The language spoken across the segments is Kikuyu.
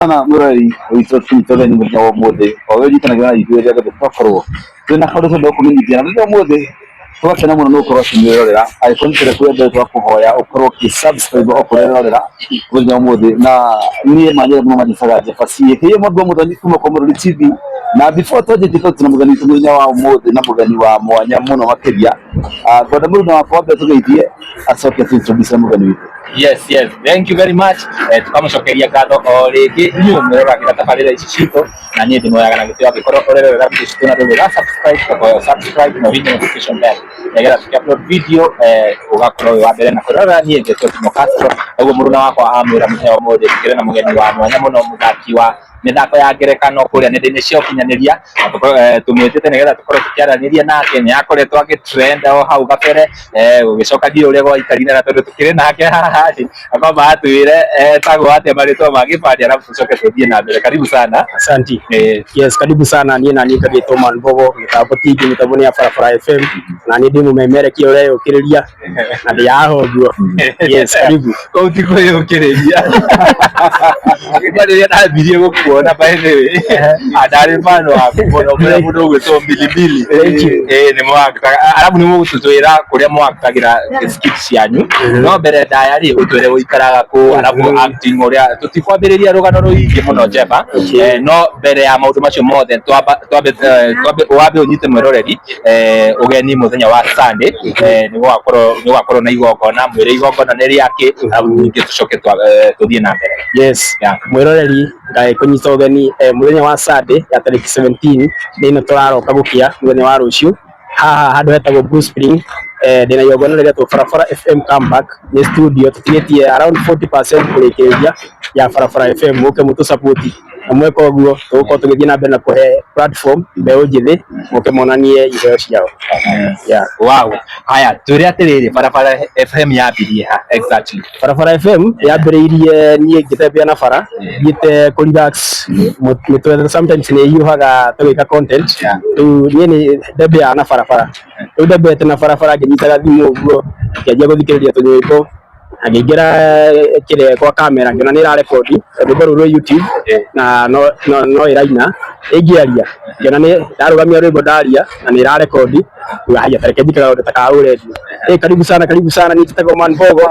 Sana mwĩroreri witũ tũnyite ũgeni mũthenya wa ũmũthĩ o we ũnyitanagĩra na ithuĩ rĩrĩa rĩothe twakorwo twĩna kaũndũ tũrenda gũkũmenyithia na mũthenya wa ũmũthĩ tũgakena mũno nĩ gũkorwo tũkĩmwĩrorera. Angĩkorwo nĩ rita rĩaku rĩa mbere twakũhoya ũkorwo ũkĩ subscribe o kũrĩa ũrerorera mũthenya wa ũmũthĩ. Na niĩ manyĩra mũno manjĩtaga Jabasi aka Mwambi wa Mũthoni kuma kwa Mũrori TV. Na before twanjĩtie tondũ twĩna mũgeni witũ mũthenya wa ũmũthĩ na mũgeni wa mwanya mũno makĩria, ngwenda mũruna wakwa wambe atũgeithie acoke atũ introduce mũgeni witũ. Yes, thank you very much. Tukamũcokeria ngatho o rĩngĩ inyuĩ mwĩroragĩra tabarĩra ici citũ na niĩ ndĩmwoyaga na gĩtĩo angĩkorwo ũrerorera video citũ na ndũrĩ ũra subscribe tũkahoya subscribe na ũhihinye notification bell nĩgetha tũkĩ upload video ũgakorwo wĩ wa mbere na kwĩrorera. Niĩ ngetwo Timo Castro, ũguo mũruna wakwa amwĩra mũthenya wa ũmũthĩ tũkĩrĩ na mũgeni wa mwanya mũno, mũthaki wa mĩthako ya ngerekano kũrĩa nenda-inĩ cia ũkinyanĩria, na tũmwĩtĩte nĩgetha tũkorwo tũkĩaranĩria nake. Nĩ akoretwo agĩ trend o hau gabere, gũgĩcoka ndiũĩ ũrĩa gwaikarire, na tondũ tũkĩrĩ nake haha rĩ, akwamba atwĩre etagwo atĩa marĩtwa ma gĩbandĩ, arabu tũcoke tũthiĩ na mbere. Karibu sana. Asanti. Yes, karibu sana. Niĩ na niĩ ngagĩtwo Man Mbogo, mĩtambo ti ingĩ, mĩtambo nĩ ya Barabara FM, na niĩ ndĩ mũmemerekia ũreyũkĩrĩria na ndĩ haha ũguo. Yes, karibu. Kũu ti kwĩyũkĩrĩria. Kwa rĩrĩa ndambirie gũkuona, by the way, ndarĩ fan waku mũno mũrĩa mũndũ ũgwĩtwo Mbilimbili. Thank you. Nĩ mwaktaga, arabu nĩ mũgũtũtwĩra kũrĩa mwaktagĩra skit cianyu, no mbere ndaya rĩ, ũtwĩre ũikaraga kũ, arabu acting ũrĩa tũtikwambĩrĩria rũgano rũingĩ mũno Njeba. No mbere ya maũndũ macio mothe twambe wambe ũnyite mwĩroreri ũgeni mũthenya wa Sunday, nĩ gũgakorwo na igongona. Mwĩre igongona nĩ rĩakĩ, arabu ningĩ tũcoke tũthiĩ na mbere. Yes. Mwĩroreri, ngagĩkũnyita ũgeni mũthenya wa Sunday ya tarĩki 17 nĩ ĩno tũraroka gũkĩa, mũthenya wa rũciũ, haha handũ hetagwo Blue Spring. Ndĩna igongona rĩretwo Barabara FM Comeback. Nĩ studio tũtigĩtie around 40% kũrĩkĩrĩria ya Barabara FM. Mũke mũtũ support, na mweka ũguo tũgũkorwo tũgĩthiĩ na mbere na kũhe platform mbeũ njĩthĩ moke monanie iheo ciao. Yeah. Wow. Haya, twĩre atĩrĩrĩ, Barabara FM yambirie ha exactly? Barabara FM yambĩrĩirie niĩ ngĩtembea na bara, thiĩte kũ relax mĩtwe. Sometimes nĩ hiũhaga tũgĩka content. Rĩu niĩ nĩ ndembeaga na barabara. Rĩu ndembeete na barabara ngĩnyitaga thimũ ũguo, ngĩanjia gũthikĩrĩria tũnyĩmbo na ngĩingĩra kĩrĩa kwa kamera, ngĩona nĩ ĩrarekondi rwĩmbo rũu rwĩ YouTube na no ĩraina ĩngĩaria. Ngĩona nĩ ndarũgamia rwĩmbo, ndaria na nĩ ĩrarekondi. Haya, tareke njike kaũndũ ta ka ũrendio. Karibu sana, karibu sana. Niĩ njĩtagwo Man Mbogo.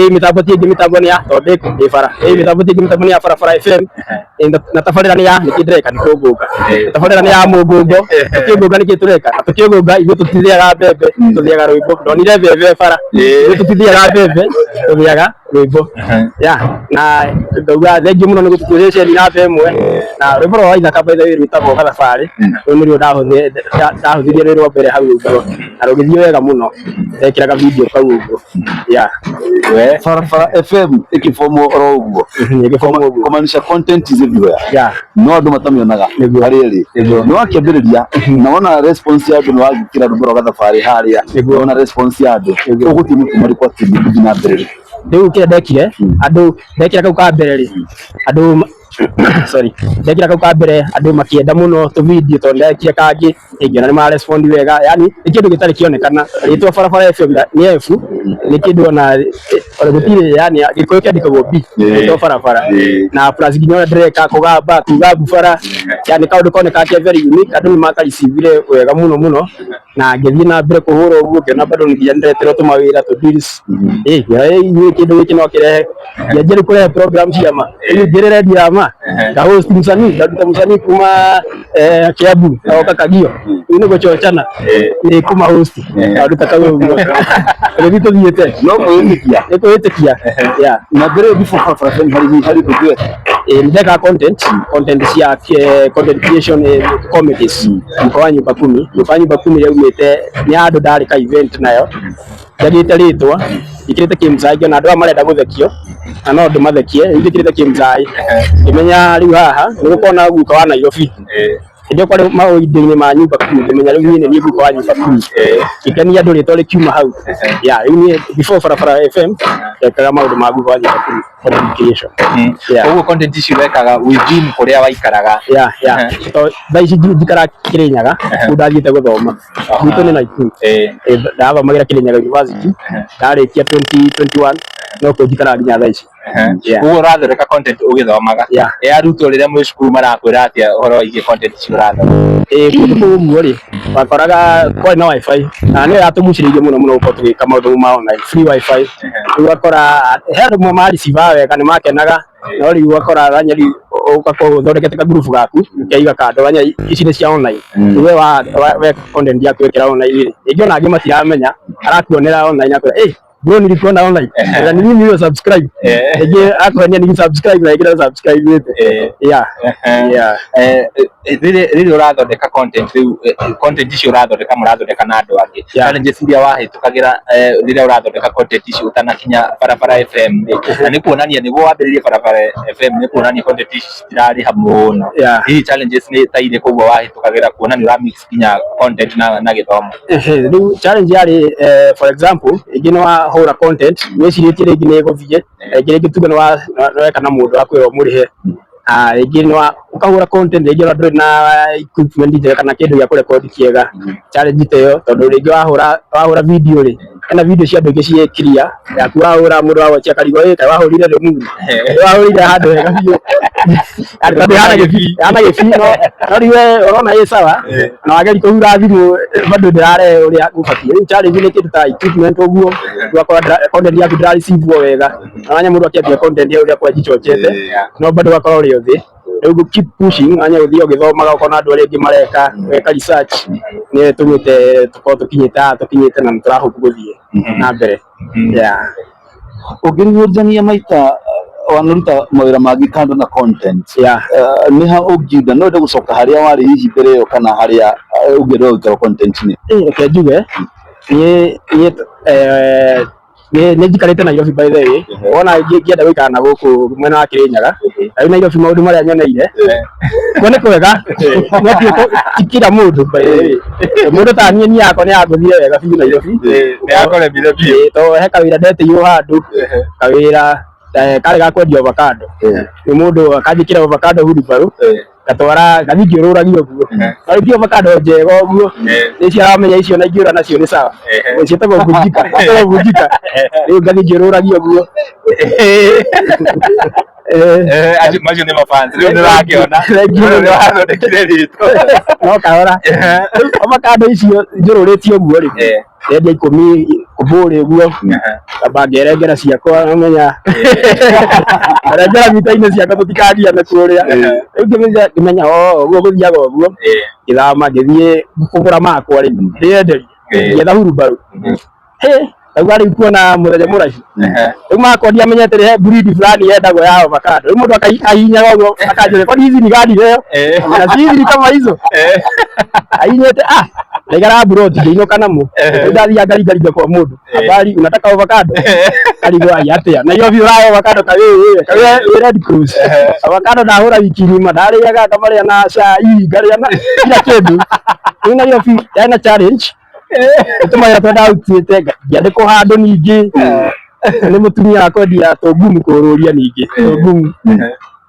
Mĩtambo ti ĩngĩ, mĩtambo nĩ ya tondũ ndĩ bara. Mĩtambo ti ĩngĩ, mĩtambo nĩ ya Barabara FM. Na tabarĩra nĩ ya nĩkĩ ndĩreka nĩ kũngũnga. Tabarĩra nĩ ya mũngũngo. Tũkĩngũnga nĩkĩ tũreka? Na tũkĩngũnga ithuĩ tũtithĩaga mbembe, tũthĩaga rwĩmbo. Ndonire mbembe bara. Ithuĩ tũtithĩaga mbembe, tũthĩaga rwĩmbo. Yeah, na ngauga thengiũ mũno nĩ gũtũtuĩra ceni namba ĩmwe. Na rwĩmbo rwa Waithaka, by the way, rwĩtagwo Gathabarĩ. Rũu nĩruo ndahũthirie rwĩ rwa mbere hau ũguo na rũgĩthiĩ wega mũno. Ndekĩraga video kau ũguo. Yeah. We. Barabara FM ĩkĩbomwo oro ũguo. Ĩgĩbomwo ũguo. Kũmaanisha content is everywhere. No andũ matamĩonaga Nĩguo. harĩa ĩrĩ. Nĩguo. Nĩ wakĩambĩrĩria na wona response ya andũ, nĩ wagĩkĩra rwĩmbo rwa Gathabarĩ harĩa. Nĩguo. Wona response ya andũ. Nĩguo. Ũgũtua matua marĩkũ atĩ nĩ ngũthiĩ na mbere rĩ? Rĩu kĩrĩa ndekire, andũ ndekĩra kau ka mbere rĩ, andũ, sorry, ndekĩra kau ka mbere andũ makĩenda mũno tũ video, tondũ ndekire kangĩ ngĩona nĩ marespond wega. Yani nĩ kĩndũ gĩtarĩ kĩonekana, rĩtwa Barabara FM nĩ F, nĩ kĩndũ ona gũtirĩ, yani Gĩkũyũ kĩandĩkagwo B, rĩtwa barabara, na plus nginya ũrĩa ndĩreka kũgamba kuga ngubara, yani kaũndũ koneka ke very unique. Andũ nĩ makarecivire wega mũno mũno na ngĩthiĩ na mbere kũhũra ũguo, ngĩona bado nginya nĩndĩreterwo tũmawĩra, tũ deals. Ngĩona ithuĩ kĩndũ gĩkĩ no kĩrehe, ngĩanjia rĩu kũrehe program cia ma. Rĩu ngĩrĩ redio ya ma, ngahost msanii, ngaruta msanii kuma Kiambu agoka Kagio. Rĩu nĩ gũchochana, nĩ kũma host kaũndũ ta kau ũguo rĩu tũthiĩte. No kwĩĩtĩkia. Nĩ kwĩĩtĩkia, yeah. Na mbere ĩyo, before Barabara FM, harĩ ũndũ ũngĩ weka? Nĩ ndekaga content cia content creation, comedies, Mko wa Nyumba Kumi. Mko wa Nyumba Kumi yaumĩte nĩ handũ ndarĩ ka event nayo njagĩte rĩtwa njĩkĩrĩte kĩmzai, ngĩona andũ aya marenda gũthekio na no ndĩmathekie. Rĩu njĩkĩrĩte kĩmzai, ngĩmenya rĩu haha nĩ gũkorwo na guka wa Nairobi. Hĩndĩ ĩyo kwarĩ maũndũ-inĩ ma Nyumba Kumi, ngĩmenya rĩu niĩ nĩ niĩ guka wa Nyumba Kumi, ngĩkenia andũ, rĩtwa rĩkiuma hau. Yeah, rĩu niĩ before Barabara FM ndekaga maũndũ ma guka wa Nyumba Kumi, content creation. Yeah. Koguo content ici wekaga within kũrĩa waikaraga? Yeah. To thaa ici njikaraga Kirinyaga, kũu ndathiĩte gũthoma. Gwitũ nĩ Nakuru. Ndathomagĩra Kirinyaga University, ndarĩkia 2021. No kuo njikaraga nginya thaa ici. Yeah. Ũguo ũrathondeka content ũgĩthomaga? Yeah. Ĩ arutwo rĩrĩa mwĩ cukuru marakwĩra atĩa ũhoro wĩgiĩ content icio ũrathondeka? Ĩ kũndũ kũu ũguo rĩ, wakoraga kwarĩ na WiFi na nĩyo yatũgucĩrĩirie mũno mũno gũkorwo tũgĩka maũndũ ma online, free WiFi. Rĩu ũgakora he andũ amwe mareceivaga wega nĩ makenaga, no rĩu ũgakora wanya rĩu ũgakorwo ũthondekete kagurubu gaku ũkeiga kando, wanya ici nĩ cia online. Rĩu we weka content yaku wekĩra online rĩ, rĩngĩ ona angĩ matiramenya, arakuonera online akwĩra ĩ bro nilikuona online na ni mimi nilio subscribe, rĩngĩ akwenia nili subscribe na rĩngĩ subscribe ĩte. Yeah. Yeah. Rĩrĩa ũrathondeka content rĩu, content icio ũrathondeka mũrathondeka na andũ angĩ, challenges iria wahĩtũkagĩra rĩrĩa ũrathondeka content icio ũtanakinya Barabara FM rĩ, na nĩ kuonania nĩguo wambĩrĩrie Barabara FM, nĩ kuonania content ici citirarĩha mũno, hihi challenges nĩ ta irĩkũ ũguo wahĩtũkagĩra kuona nĩ ũra mix nginya content na gĩthomo? Rĩu challenge yarĩ, for example, rĩngĩ nĩ wahũra content wĩcirĩtie rĩngĩ nĩ ĩgũthiĩ, rĩngĩ tuge nĩ weka na mũndũ akwĩra ũmũrĩhe, rĩngĩ nĩ ũkahũra content rĩngĩ ona ndũrĩ na equipment njega kana kĩndũ gĩa kũrekondi kĩega. Challenge ta ĩyo, tondũ rĩngĩ wahũra video rĩ, hena video cia andũ aingĩ ciĩ clear, yaku wahũra mũndũ wa watch akarigwo ĩ kaĩ wahũrire Limuru, wahũrire handũ hega biũ, tondũ ĩhana gĩbii, ĩhana gĩbii, no rĩu we ũrona ĩ sawa na wageria kũhura thimũ bado ndĩrarehe ũrĩa gũbatiĩ. Rĩu challenge nĩ kĩndũ ta equipment ũguo, ũgakora content yaku ndĩra receive wega, na wanya mũndũ akĩambia content ya ũrĩa kwanjichochete, no bado ũgakorwo ũrĩ o thĩ. Rĩu keep pushing, wanya gũthiĩ ũgĩthomaga ũkona andũ arĩa angĩ mareka, ũgeka research, nĩyo ĩtũmĩte tũkorwo tũkinyĩte haha tũkinyĩte na nĩ tũrahope gũthiĩ na mbere. Yeah. Ũngĩrigũrithania maita wanaruta mawĩra mangĩ kando na content, Yeah. Nĩ ha ũngiuga no wende gũcoka harĩa warĩ hihi mbere ĩyo kana harĩa ũngĩenda gũikara content-inĩ? Reke njuge niĩ nĩ njikarĩte Nairobi by the way, wona ngĩenda gũikara na gũkũ mwena wa Kĩrĩnyaga, rĩu Nairobi maũndũ marĩa nyoneire kuo nĩ kwega, no ti kila mũndũ by the way. Mũndũ ta niĩ, niĩ yakwa nĩ yangũthire wega biũ Nairobi. Nĩ yakũremire biũ. Tondũ he kawĩra ndetĩirwo handũ, kawĩra karĩ ga kwendia avocado, nĩ mũndũ akanjĩkĩra avocado wheelbarrow, ngatwara ngathiĩ ngĩũrũragia ũguo, no rĩu ti avocado njega ũguo, nĩ icio aramenya icio na ingĩũra nacio nĩ sawa, ciĩtagwo vunjika, ciĩtagwo vunjika. Rĩu ngathiĩ ngĩũrũragia ũguo. Acio macio nĩ mafans rĩu nĩ ũrakĩona. Thank you. Rĩu nĩ wathondekire rĩtwa. No kahora. Rĩu avocado icio njũrũrĩtie ũguo rĩ, ndendia 10 kũbũrĩ ũguo, ngamba ngerengera ciakwa, namenya ngerengera mita-inĩ ciakwa tũtikagiane kũrĩa. Rĩu ngĩmenya o ũguo gũthiaga ũguo, ngĩthama ngĩthiĩ kũgũra makwa rĩ, ndĩyenderie, ngĩetha hurumbarũ. Hĩ, ndauga rĩu kuona mũthenya mũraihu. Rĩu makwa ndiamenyete he breed fulani yendagwo ya avocado. Rĩu mũndũ ahihinyaga ũguo akanjũria kwani hizi ni gani leo? Na si hizi ni kama hizo. Ahihinyĩte, ndaigara mburoti ngĩinũka namo. Rĩu ndathiaga ngaringaringa kwa mũndũ. Habari, unataka avocado? Karigwo ai atĩa? Nairobi ũrahe avocado ta wĩ wĩ Red Cross. Avocado ndahũra wiki ng'ima ndarĩaga ngamarĩa na cai ngarĩa na kila kĩndũ. Rĩu Nairobi yarĩ na challenge. Tũmawĩra tũrĩa ndarutĩte ngĩandĩkwo handũ ningĩ nĩ mũtumia wa kwendia tũngumu kũrũria ningĩ tũngumu.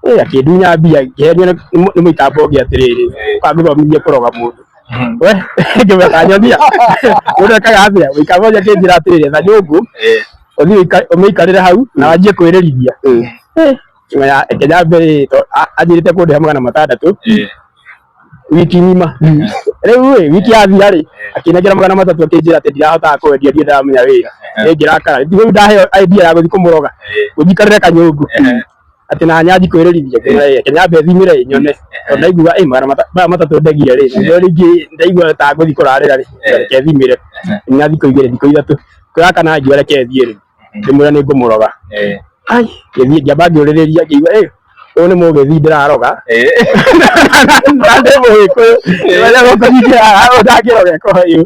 Akĩndunya mbia ngĩhenio nĩ mũikambo ũngĩ atĩrĩrĩ, ũkangũthomithia kũroga mũndũ. We ngĩmwĩra tanyonia mũndũ ekaga atĩa? Mũikambo ũcio akĩnjĩra atĩrĩrĩ, etha nyũngũ ũthiĩ ũmĩikarĩre hau na wanjie kwĩrĩrithia. Reke nyambe rĩ, anjĩrĩte kũndĩha 600 wiki ng'ima. Rĩu ĩ wiki yathira rĩ, akĩnengera 300 akĩnjĩra atĩ ndirahotaga kwendia ndirĩ ndĩramenya wĩra. Ĩ ngĩrakara, rĩu ndaheo idea ya gũthiĩ kũmũroga, ũnjikarĩre kanyũngũ atĩ na nyanji kwĩrĩrithia, ngĩmwĩra reke nyambe thimĩre ĩ nyone, tondũ ndaigua ĩ maya matatũ ndegire rĩ, na rĩngĩ ndaigua ta ngũthiĩ kũrarĩra rĩ, reke thimĩre. Na thikũ 2 thikũ 3, thikũ ya kana ngiuga reke thiĩ rĩ, ngĩmwĩra nĩ ngũmũroga. Ai, ngĩthiĩ ngĩamba ngĩũrĩrĩria ngĩigua ĩ ũyũ nĩ mũgĩthi ndĩraroga na ndĩ mũgĩkũyũ, ũrĩa gũkũ ningĩ ũyũ ndangĩrogeka, ũyũ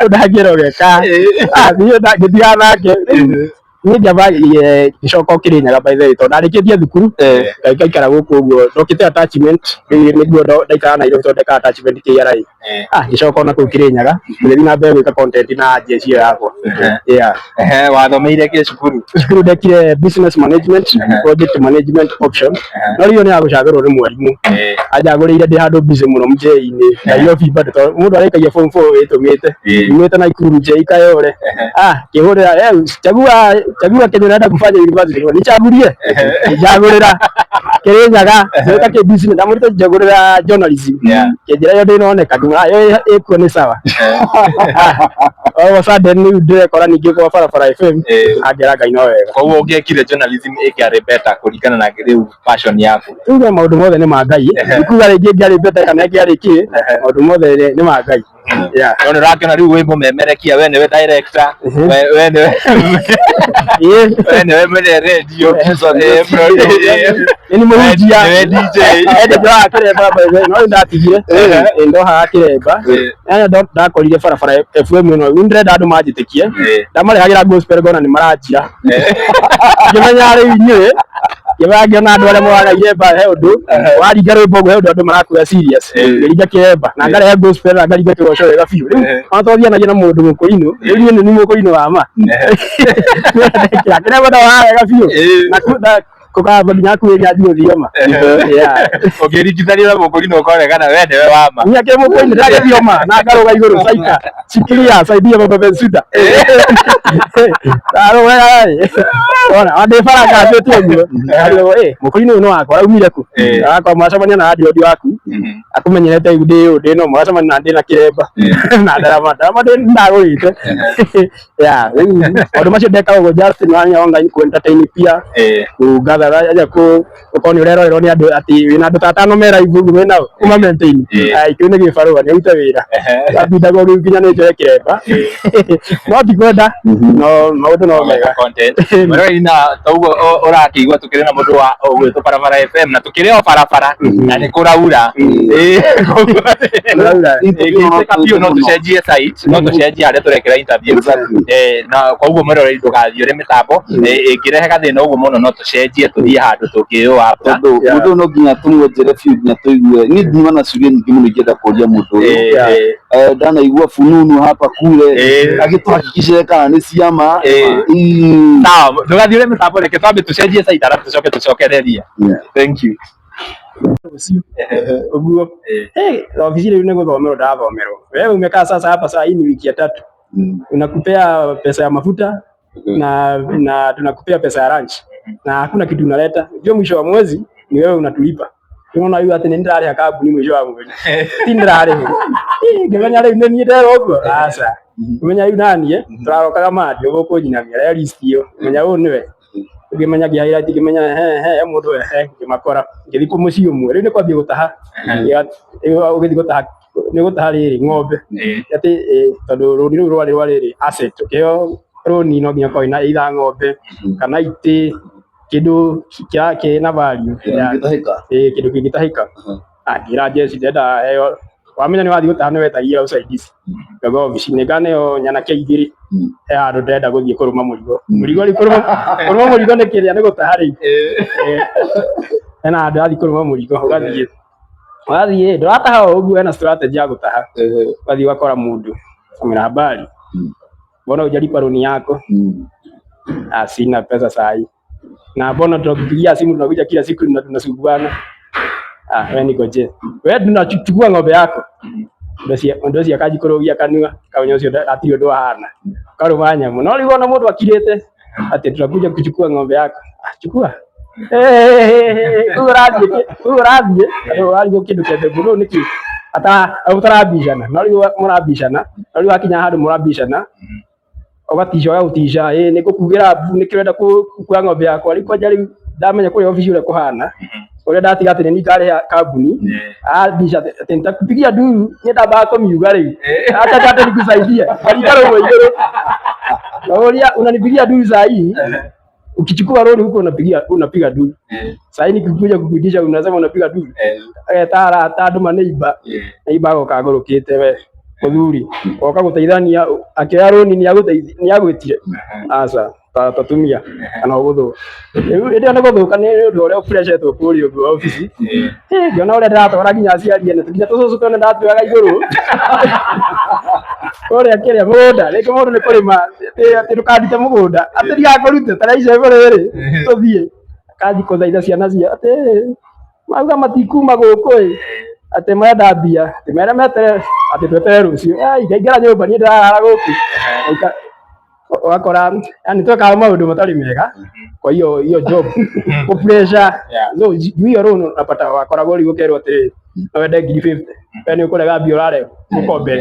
ndangĩrogeka. Niĩ ngĩtigana nake. Niĩ ngĩamba ngĩcoka o Kĩrĩnyaga by the way, tondũ ndarĩkĩtie thukuru ngaikara gũkũ ũguo ndokĩte attachment, rĩu nĩguo ndaikara Nairobi tondũ ndekaga attachment KRA. Ah, ngĩcoka ona kũu Kĩrĩnyaga ngĩthiĩ na mbere gwĩka content na jeshi ĩyo yakwa. Yeah. Ehe, wathomeire kĩ cukuru? Cukuru ndekire business management, project management option, no rĩu nĩ ya gũcagũrwo nĩ mwarimũ. Anjagũrĩire ndĩ handũ busy mũno mjei-inĩ Nairobi bado, tondũ mũndũ arĩkagia form 4 wĩtũmĩte umĩte Nakuru mjei Kayole. Ah, kĩhũrĩra, eh, chagua chagua kenye unaenda kufanya university, nichagulie, njagũrĩra Kĩrĩnyaga gwĩka kĩ business, ndamwĩrĩte njagũrĩra journalism. Kĩnjĩra yo ndĩnoneka, ngĩmwĩra yo ĩkuo nĩ sawa. All of a sudden rĩu ndĩrekora ningĩ kwa Barabara FM. Angera Ngai no wega. Koguo ũngĩekire journalism ĩngĩarĩ better kũringana na rĩu passion yaku. Tuge maũndũ mothe nĩ ma Ngai, ikuga rĩngĩ ĩngĩarĩ better kana ĩngĩarĩ kĩ, maũndũ mothe nĩ ma Ngai. Yeah. No nĩ ũrakĩona rĩu wĩ mũmemerekia, we nĩwe director, we nĩwe we nĩwe mwene radio. Nĩ mũhunjia. Nĩwe DJ. Ende ndohaga kĩremba by the way, no rĩu ndatigire. Ndohaga kĩremba. Ene ndakorire Barabara FM ĩno, rĩu ndĩrenda andũ manjĩtĩkie. Ndamarehagĩra gospel ngona nĩ maranjira. Ngĩmenya rĩu inyuĩ, ngĩmenya ngĩona andũ arĩa moraga iremba he ũndũ, waringa rwĩmbo ũguo he ũndũ andũ marakuoya serious. Ngĩringa kĩremba na ngarehe gospel na ngaringa kĩgoco wega biũ. Rĩu ona twathianagia na mũndũ mũkũinũ, rĩu niĩ nĩ mũkũinũ wa ma. Kĩremba ndohaga wega biũ. Na kũgamba nginya hakuhĩ nyanji gũthioma. Yeah. Ũngĩringithania na mũkũrinũ ũkorekana we nĩwe wa ma. Ni ake mũkũinũ ndagĩthioma na ngarũga igũrũ saika. Shikilia saidia baba Bensuda. Ndarũga ĩ. Ona ndĩ baraka atuĩte ũguo. Arĩo ĩ mũkũinũ ũyũ nĩ wakwa aumire kũ? Akwa mwacemania na radio waku akũmenyerete rĩu ndĩ ũũ ndĩ no mwacemania na ndĩ na kĩremba na ndarama ndarama ndĩ ndagũrĩte. Yeah, rĩu maũndũ macio ndekaga ũguo just nĩ online ku entertain pia kũgatha aja kũ ũkorwo nĩ ũrerorerwo nĩ andũ atĩ wĩna andũ ta atano me live ũguo wĩnao ũma maintain. Ai, kĩu nĩ gĩbarũa nĩ ũrute wĩra ndambindagwo rĩu nginya nĩ njoe kĩremba, no ti kwenda, no maũndũ no mega. Content. Mwĩroreri, na toguo ũrakĩigua tũkĩrĩ na mũndũ wa ũgwĩtwo Barabara FM na tũkĩrĩ o barabara na nĩ kũraura. Koguo Kũraura. Ĩngĩtuĩka biũ no tũcenjie site, no tũcenjie harĩa tũrekĩra interview. Na koguo mwĩroreri ndũgathiũre mĩtambo. Ĩngĩrehe gathĩna ũguo mũno no tũcenjie tũthiĩ handũ tũngĩyũa. Tondũ Yeah. mũndũ ũyũ no nginya tũmwenjere biũ nginya tũigue. Niĩ ndiuma na ciũria nyingĩ mũno ingĩenda kũria mũndũ ũyũ. Ndanaigua fununu hapa kule, agĩtũhakikicĩre kana nĩ ciama. Sawa, ndũgathiũre mĩtambo, reke twambe tũcenjie site arabu tũcoke tũcokererie. Thank you. Rũciũ ũguo. Ofici rĩu nĩ gũthomerwo ndathomerwo. Wewe umekaa sasa hapa saa hii ni wiki ya tatu, unakupea pesa ya mafuta na tunakupea pesa ya lunch na hakuna kitu unaleta. Ndio mwisho wa mwezi ni wewe unatulipa. Unaona huyu atĩ nĩ ndĩrarĩha kambuni mũico wa mweri, ti ndĩrarĩha. Ngĩmenya rĩu nĩ niĩ nderwo ũguo, aca ngĩmenya rĩu naniĩ tũrarokaga mandio gũkũnyinamia rehe list ĩyo, menya ũyũ nĩwe. Ngĩmenya ngĩ highlight, ngĩmenya he he mũndũ he, ngĩmakora ngĩthiĩ kũ mũciĩ ũmwe. Rĩu nĩ kwambia gũtaha. Ũgĩthiĩ gũtaha nĩ gũtaha rĩrĩ ng'ombe atĩ tondũ rũni rũu rwarĩ rwa rĩrĩ asset, ũkĩheo rũni no nginya ũkorwo wĩna either ng'ombe kana itĩ, kĩndũ kĩna value ya Gĩtahĩka. Kĩndũ kĩngĩtahĩka. Ngĩra Jesse ndĩrenda heo, wamenya nĩ wathiĩ gũtaha nĩ wetagia usaidizi, ngauga obici nĩ nganeo nyanake igĩrĩ, he handũ ndĩrenda gũthiĩ kũrũma mũrigo. Mũrigo rĩu kũrũma mũrigo nĩ kĩrĩa nĩ gũtaha rĩu. Hena handũ ndĩrathiĩ kũrũma mũrigo, ũgathiĩ ũgathiĩ ndũrataha o ũguo, hena strategy ya gũtaha. Ũgathiĩ ũgakora mũndũ kamwĩra, habari, mbona hujalipa loan yako? Ah, sina pesa sahi. Na mbona tunakupigia simu tunakuja kila siku na tunasumbuana? Ah, wewe nikoje, wewe tunachukua ng'ombe yako. Ũndũ ũcio akanjikũrũgia kanua kamenya ũcio hatirĩ ũndũ ahana karũma nyamũ, no rĩu ona mũndũ akirĩte atĩ tunakuja kuchukua ng'ombe yako, ah, chukua. Kũu ũrathiĩ andũ ũrarigwo kĩndũ kĩa mbembe rĩu nĩkĩ ata ũtarabicana, no rĩu mũrabicana, no rĩu wakinya handũ mũrabicana ũgatica ũgagũtica, ĩ nĩ ngũkugĩra mbu nĩkĩ ũrenda kuoya ng'ombe yakwa. Rĩu kwanja rĩu ndamenya kũrĩa obici ũrĩa kũhana, ũrĩa ndatiga atĩ nĩ niĩ ngarĩha kambuni, andica atĩ nitakupigia nduru, niĩ ndambaga kũmiuga rĩu, acha acha nikusaidie karinga rũmwe igũrũ nauria, unanipigia nduru saa hii, ukichukua lori huko unapiga nduru, saa hii nikikuja kukuitisha unasema unapiga nduru. Agetara ta andũ maneiba neiba agoka agũrũkĩte, we mũthuri oka gũteithania akĩoya rũni nĩ agwĩtire aca. Ta atumia kana ũgũthũka. Rĩu hĩndĩ ĩyo nĩ gũthũka nĩ ũndũ ũrĩa ũpurecetwo kũrĩa ũguo obici. Eh, ngĩona ũrĩa ndĩratwara nginya aciari ene, nginya tũcũcũ twene ndatuoyaga igũrũ kũrĩa kĩrĩa mũgũnda, rĩngĩ mũndũ nĩ kũrĩma atĩ ndũkandute mũgũnda, atĩ ndigakũrute ta icembe rĩrĩ tũthiĩ, akanji kũthaitha ciana cia atĩ mauga matikuma gũkũ ĩ, atĩ marenda mbia, atĩ mere meterere atĩ tweterere rũciũ, ai ngaingĩra nyũmba niĩ ndĩrarara gũkũ. Ũgakora yani twekaga maũndũ matarĩ mega kwa hiyo hiyo job ku pressure. So juu hiyo rũnu unapata wakoragwo rĩu ũkerwo atĩrĩrĩ, no wende ngiri 50, we nĩ ũkũrega mbia ũrarega ũkombe.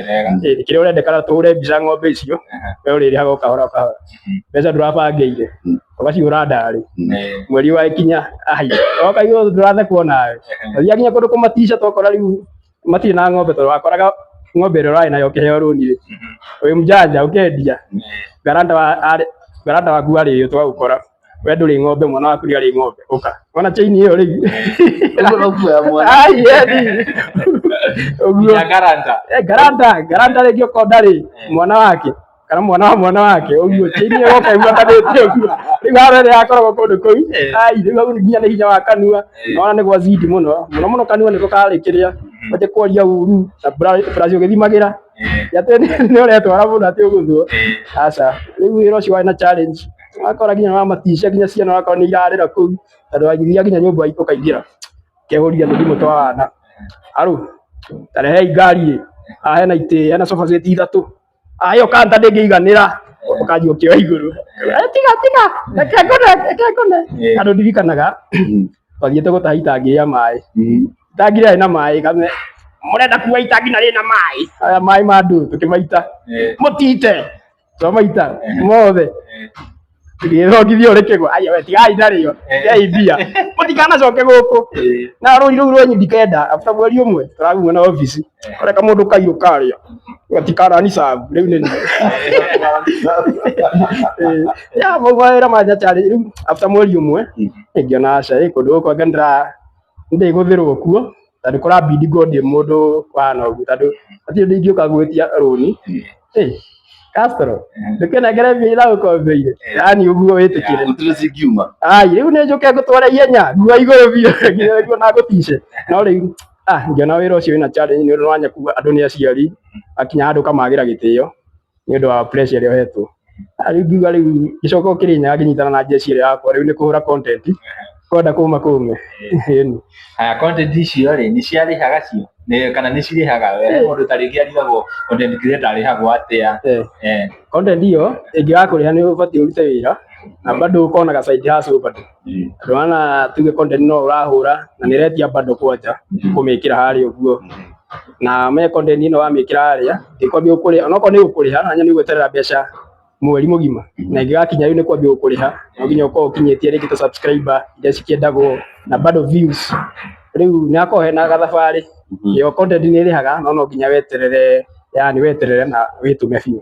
Eh, kĩrĩa ũrendekana tũhũre mbica ng'ombe icio, we ũrĩrĩhaga o kahora o kahora, mbeca ndũrabangĩire ũgaciũra ndarĩ mweri wa ikinya ai ũkaigua ndũrathekwo nawe. Ũthiaga nginya kũndũ kũmatica, twakora rĩu matirĩ na ng'ombe, tondũ wakoraga ng'ombe ĩrĩa ũrarĩ nayo ũkĩheo rũni rĩ, wĩ mjanja ũkendia, guarantor wa guarantor waku arĩ twagũkora we ndũrĩ ng'ombe, mwana waku nĩ arĩ ng'ombe, ũka ona chain ĩyo rĩu. Ũguo no kuoya mwana. Ai, eni. Ũguo. Nginya guarantor. Eh, guarantor guarantor rĩngĩ okorwo ndarĩ mwana wake kana mwana wa mwana wake, ũguo chain ĩyo yoka ĩbuatanĩte ũguo. Rĩu haro ĩrĩa yakoragwo kũndũ kũu, ai, rĩu hau nginya nĩ hinya wa kanua nona nĩ gwazidi mũno mũno mũno, kanua nĩko karĩ kĩrĩa wanjie kwaria ũru na brush ũgĩthimagĩra atĩ nĩ ũretwara mũno atĩ ũgũthwo, aca. Rĩu wĩra ũcio warĩ na challenge, wakora nginya wamatica, nginya ciana wakora nĩ irarĩra kũu, tondũ wagĩthiaga nginya nyũmba ũkaingĩra ũkehũria tũthimũ twa wana aru tarehei ngari ĩ haha hena itĩ, hena sofa set ithatũ, ah, ĩyo kanta ndĩngĩiganĩra, ũkanjia ũkĩoya igũrũ. Eh, tiga tiga, reke ngone, reke ngone. Andũ ndirikanaga twathiĩte gũtaha itangi rĩa maĩ, itangi rĩarĩ na maĩ kame mũrenda kuoya itangi na rĩna maĩ aya, maĩ ma ndũ tũkĩmaita, mũtite twamaita mothe, tũgĩthongithia ũrĩ kĩgwa, aya we tigai narĩo, tigai mbia, mũtikanacoke gũkũ na rũri rũu rwanyu ndikenda. After mweri ũmwe tũragumwo na obici, ũreka mũndũ kairũ karĩa gatikarani sabu rĩu nĩ ya mau mawĩra ma nyacarĩ. Rĩu after mweri ũmwe ngĩona aca ĩ kũndũ gũkũ anga ndĩra ndĩgũthĩrwo kuo, tondũ kũrabidi ngorwo ndĩ mũndũ wahana ũguo, tondũ hatirĩ ũndũ ingĩũka gwĩtia rũni. Ĩ Castro, ndũkĩnengere mbia ira gũkombeire, yani ũguo wĩtĩkĩre. Gũtirĩ cingiuma. Ai, rĩu nĩ njũke ngũtware ihenya ngua igũrũ biũ nginya nĩguo na ngũtice. No rĩu ah, ngĩona wĩra ũcio wĩna challenge nĩ ũndũ wanya kuga andũ nĩ aciari, akinya handũ ũkamagĩra gĩtĩo nĩ ũndũ wa pressure ĩrĩa ũhetwo. Ah, rĩu ngiuga rĩu ngĩcoka Kĩrĩnyaga ngĩnyitana na jeshi ĩrĩa yakwa, rĩu nĩ kũhũra content kwenda kũma kũme. Ĩni. Haya, content icio rĩ, nĩ ciarĩhaga cio? Kana nĩ cirĩhaga? We mũndũ ta rĩngĩ arigagwo content creator arĩhagwo atĩa? Eh. Content ĩyo ĩngĩgakũrĩha nĩ ũbatiĩ ũrute wĩra na bado ũkonaga side hustle bado. Tondũ wana tuge content no ũrahũra na nĩ ĩretia bado kwanja kũmĩkĩra harĩa ũguo. Na me content ĩno wamĩkĩra harĩa ĩkwambia gũkũrĩha, onokorwo nĩ gũkũrĩha na nĩ ũgweterera mbeca mweri mũgima, na ĩngĩgakinya rĩu nĩ kwambia gũkũrĩha, no nginya ũkorwo ũkinyĩtie rĩngĩ ta subscriber iria cikĩendagwo na bado views. Rĩu nĩ hakoragwo hena gathabarĩ, ĩyo content nĩ ĩrĩhaga no no nginya weterere, yani weterere na wĩtũme biũ,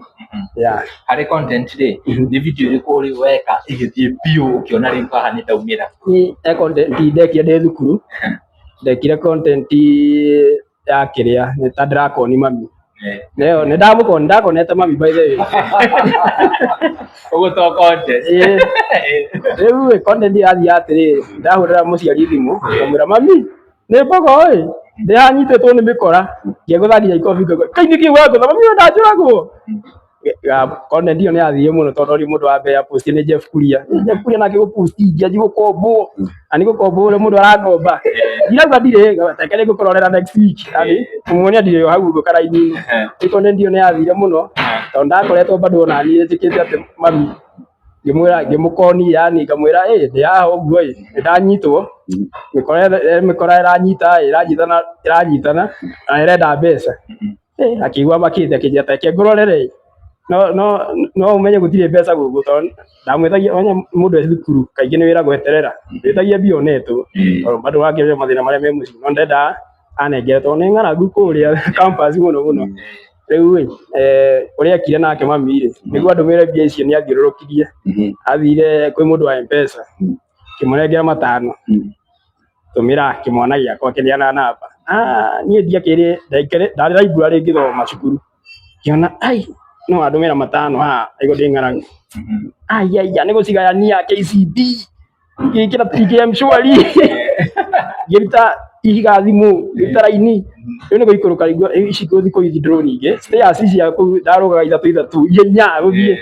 yeah. Harĩ content rĩ, nĩ video ĩrĩkũ ũrĩ weka ĩgĩthiĩ biũ ũkĩona rĩu haha nĩ ndaumĩra? Niĩ he content ndekire ndĩ thukuru, ndekire content ya kĩrĩa nĩ ta ndĩrakoni mami. Nĩyo nĩ ndamũkoni, ndakonete mami by the way. Ũguo to content. Ĩĩ. Rĩu ĩ content yathiĩ atĩrĩrĩ, ndahũrĩra mũciari thimũ ngamwĩra mami nĩ mbogo ĩ ndĩranyitĩtwo nĩ mĩkora, ngĩgũtha nginya ikobi ngauga kai nĩkĩ wangũtha mami we ndanjũragwo. Content ĩyo nĩ yathire mũno tondũ rĩu mũndũ wa mbere aposti nĩ Jeff Kuria. Jeff Kuria nake gũposti ngĩanjia gũkombwo, na nĩ gũkombwo ũrĩa mũndũ arakomba, ndirauga ndirĩ, reke nĩngũkũrorera next week, yani kũmuonia ndirĩ o hau ũguo karaini-inĩ. Rĩu content ĩyo nĩ yathire mũno tondũ ndakoretwo bado ona niĩ njĩkĩte atĩ mami ngĩmwĩra ngĩmũkoni yani ngamwĩra ĩ ndĩ haha ũguo ĩ nĩ ndanyitwo mĩkora ĩranyita ĩ ĩranyitana ĩranyitana na ĩrenda mbeca. Eh, akĩigua makĩte akĩnjĩra ta reke ngũrorere ĩ. No no no ũmenye gũtirĩ mbeca gũkũ tondũ ndamwĩtagia wanya mũndũ e thukuru kaingĩ nĩ wĩragwo eterera wĩtagia mbia onetwo tondũ bado wakĩmenya mathĩna marĩa me mũciĩ, no ndenda anengere tondũ nĩ ng'aragu kũrĩa campus mũno mũno. Rĩu ĩ ũrĩa ekire nake mami rĩ, nĩguo andũmĩre mbia icio nĩ athiũrũrũkirie, athire kwĩ mũndũ wa M-Pesa akĩmũnengera matano, tũmĩra kĩmwana gĩakwa kĩneana namba. Ah, niĩ ndiakĩrĩ ndarĩ library ngĩthoma cukuru, ngĩona ai No andũmĩra matano haha aigua ndĩ ng'aragu. Aiaia nĩ gũcigayania KCB ngĩkĩra ngĩ M-Shwari, ngĩruta ihiga thimũ, ngĩruta raini. Rĩu nĩ gũikũrũka rĩu ici ngũthiĩ kũ withdraw ningĩ stairs cia kũu ndarũgaga ithatũ ithatũ inya gũthiĩ.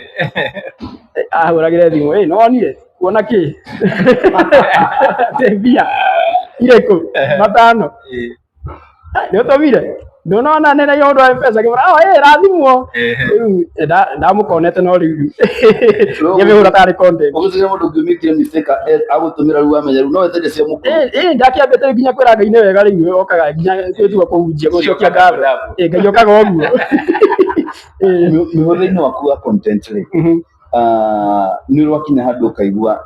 Ahũragĩre thimũ, ĩ nĩwonire kuona kĩ atĩ mbia irĩkũ matano nĩ ũtũmire ndũnona nene ũndũ wa M-Pesa ngĩmwĩra oh ĩ rathimwo. Rĩu ndamũkonete no rĩu ngĩmĩhũra tarĩ content. Ũgũtuĩka mũndũ ũngĩmĩkire mistake agũtũmĩra rĩu wamenya rĩu no wetereire cia mũkũrũ. Ĩ ndakĩambĩte rĩu nginya kwĩra Ngai nĩ wega rĩu okaga nginya gwĩtua kũhunjia gũcokia ngatho. Ĩ Ngai okaga ũguo. Mĩhũrĩre-inĩ waku wa content rĩ, nĩ ũrakinya handũ ũkaigua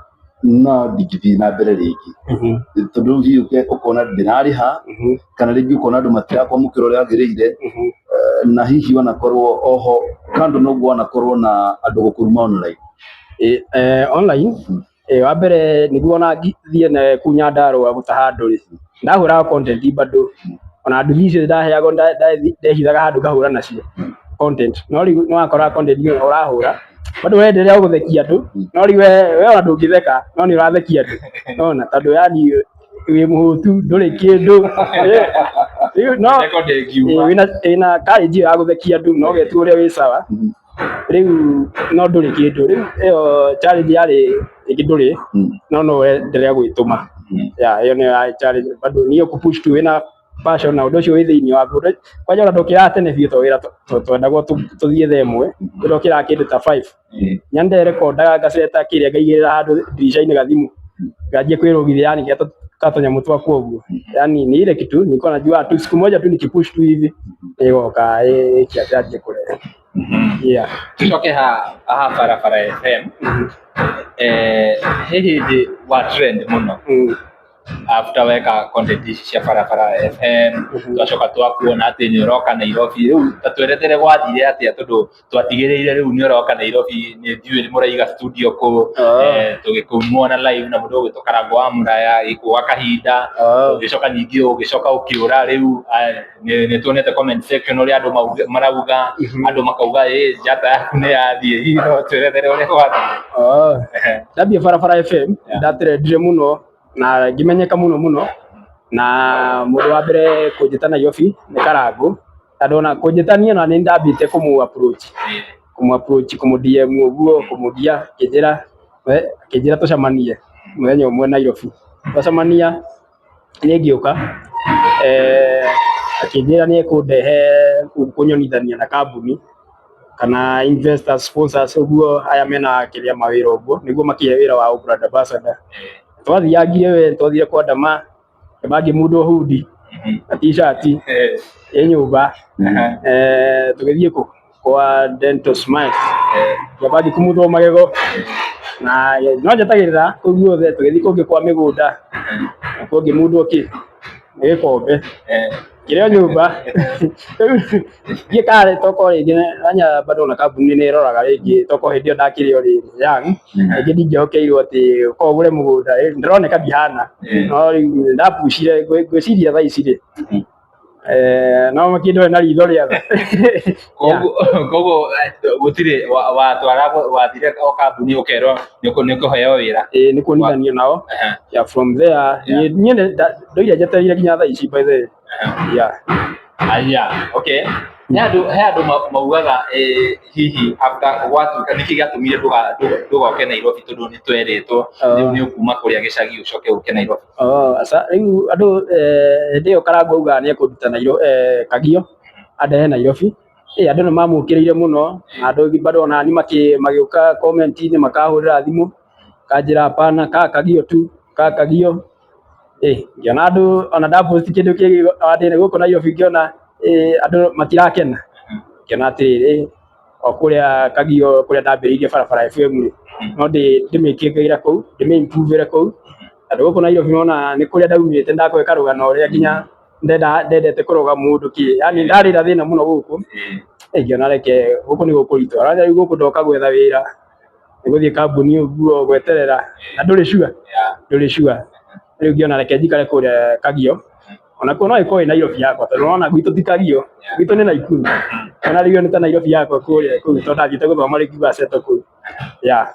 no ndingĩthiĩ na mbere rĩngĩ tondũ rĩu hihi ũkona ndĩrarĩha kana rĩngĩ ũkona andũ matirakwamũkĩra ũrĩa wagĩrĩire, na hihi wanakorwo oho kando noguo wanakorwo na andũ gũkũruma online. Online wa mbere nĩguo ona thiĩ na kũu Nyandarũa gũtaha andũ rĩ, ndahũraga content bado ona nduthi icio ndaheagwo ndehithaga handũ ngahũra nacio content, no rĩu nĩ wakoraga content ĩyo ũrahũra bado ũrenderea o gũthekia andũ, no rĩu we ona ndũngĩtheka no nĩ ũrathekia andũ, nĩwona tondũ yani wĩ mũhũtu ndũrĩ kĩndũ. Rĩu no wĩna courage ĩyo ya gũthekia andũ no ũgetua ũrĩa wĩ sawa, rĩu no ndũrĩ kĩndũ. Rĩu ĩyo challenge yarĩ rĩngĩ ndũrĩ no no wenderea gwĩtũma, yeah, ĩyo nĩyo yarĩ challenge bado niĩ kũ push tu wĩna passion na ũndũ ũcio wĩ thĩinĩ waku. Kwanja ona ndũkĩraga tene biũ tondũ wĩra twendagwo tũthiĩ thaa ĩmwe, ndokĩraga kĩndũ ta 5 nya nderekondaga ngaceta kĩrĩa ngaigĩrĩra handũ ndirica-inĩ gathimũ nganjia kwĩrũgithia yani katũnyamũ twakwa ũguo, yani ni ile kitu nilikuwa najua tu siku moja tu nikipush tu hivi ĩgoka ĩkĩanjie kũrehe. Yeah. Tucoke ha haha Barabara FM, he hĩndĩ wa trend mũno after weka content ici cia Barabara FM, twacoka twakuona atĩ nĩ ũroka Nairobi. Rĩu ta twerethere gwathire atĩa, tondũ twatigĩrĩire rĩu nĩ ũroka Nairobi, nĩ ndiũĩ nĩ mũraiga studio kũ, tũgĩkũmuona live na mũndũ ũgwĩtwo Karangũ wa Mũraya gwa kahinda, ũgĩcoka ningĩ ũgĩcoka ũkĩũra. Rĩu nĩ tuonete comment section ũrĩa andũ marauga, andũ makauga ĩ njata yaku nĩ yathiĩ. Hihi no twerethere ũrĩa gwathire? Ndambia Barabara FM ndatrendire mũno na ngĩmenyeka mũno mũno, na mũndũ wa mbere kũnjĩta Nairobi nĩ Karangũ, tondũ ona kũnjĩta niĩ ona nĩ ndambĩte kũmũ approach, kũmũ approach, kũmũ DM ũguo, kũmũria, akĩnjĩra akĩnjĩra tũcemanie mũthenya ũmwe Nairobi. Twacemania niĩ ngĩũka, akĩnjĩra nĩ ekũndehe kũnyonithania na kambuni kana investors, sponsors ũguo aya mena kĩrĩa mawĩra ũguo nĩguo makĩhe wĩra wa brand ambassador. Twathiangire we twathire kwa Ndama ngĩmũndwo hoodie na t-shirt ĩ nyũmba, tũgĩthiĩ kũ kwa Dental Smiles ngĩamba ngĩkumuthwo magego na no njetagĩrĩra kũu guothe. Tũgĩthiĩ kũngĩ kwa mĩgũnda nakuo ngĩmundwo kĩ nĩ gĩkombe kĩrĩ o nyũmba. Ndiĩ kana tokorwo rĩngĩ anya bado ona kambuni nĩ ĩroraga rĩngĩ tokorwo hĩndĩ ĩyo ndakĩrĩ o rĩrĩ young, rĩngĩ ndingĩhokeirwo atĩ ũkorwo ũgũre mũgũnda, ndĩroneka ndihana, no rĩu ndapucire ngwĩciria thaa ici rĩ, no makĩndore na ritho rĩa tha. Koguo gũtirĩ watwara wathire o kambuni ũkerwo nĩ ũkũheo wĩra? Ĩĩ, nĩ kuonithanio nao. Yeah, from there niĩ ndoire njetereire nginya thaa ici, by the way. Yeah. Aya, okay. He andũ maugaga hihi after gwatuĩka nĩkĩ gĩatũmire ndũgoke Nairobi, tondũ nĩ twerĩtwo rĩu nĩ ũkuma kũrĩa gĩcagi ũcoke ũke Nairobi? Oh, aca rĩu andũ hĩndĩ ĩyo Karangũ augaga nĩ ekũnduta Nairobi, Kagio andehe Nairobi. Andũ nĩ mamũkĩrĩire mũno na andũ bado ona niĩ magĩũka comment-inĩ makahũrĩra thimũ kanjĩra hapana ka Kagio tu ka Kagio. Ngĩona andũ ona ndapost kĩndũ kĩngĩ atĩ gũkũ Nairobi ngĩona andũ matirakena, ngĩona atĩrĩrĩ o kũrĩa Kagio kũrĩa ndambĩrĩirie Barabara FM rĩ, no ndĩmĩkĩngĩre kũu ndĩmĩ improve kũu, tondũ gũkũ Nairobi nĩwona nĩ kũrĩa ndaumĩte ndakũhe karũgano ũrĩa nginya ndendete kũroga mũndũ kĩ yani ndarĩ na thĩna mũno gũkũ. Ngĩona reke gũkũ nĩ gũkũritũha rĩu gũkũ ndoka gwetha wĩra nĩ gũthiĩ kambuni ũguo gweterera na ndũrĩ sure, ndũrĩ sure. Rĩu ngĩona reke njikare kũrĩa Kagio. Onakuo no ĩkorwo ĩ Nairobi yakwa tondũ nĩwona gwitũ ti Kagio, gwitũ nĩ Naikuru. Ona rĩu nĩ ta Nairobi yakwa kũrĩa kũu tondũ ndathiĩte gũthoma rĩu ngiuga settle kũu. Yeah.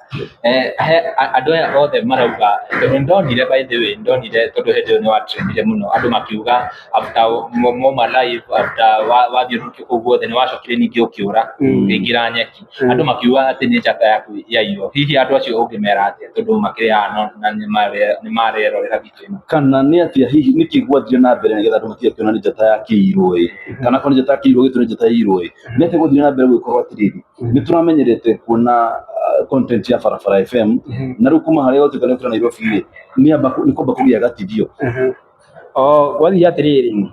He andũ aya othe marauga tondũ ndonire, by the way, ndonire tondũ hĩndĩ ĩyo nĩ watrendire mũno, andũ makiuga after moma live, after wathiũrũrũkio kũu guothe, nĩ wacokire ningĩ ũkĩũra, ũkĩingĩra nyeki, andũ makiuga atĩ nĩ njata yaku yaiywo. Hihi andũ acio ũngĩmera atĩa, tondũ makĩrĩ haha na nĩ marerorera video ĩno? Kana nĩ atĩa hihi nĩkĩ gwathire na mbere nĩgetha andũ matige kuona nĩ njata ya kĩirwo ĩ, kana korwo nĩ njata ya kĩirwo gĩtũ nĩ njata yairwo ĩ, nĩ atĩa gwathire na mbere gũgĩkorwo atĩrĩrĩ, nĩ tũramenyerete kuona content ya Barabara FM, na rĩu kuma harĩa watuĩka nĩ ũkĩra Nairobi rĩ, nĩ amba nĩ kwamba kũgĩa gatithio? O gwathire atĩrĩrĩ,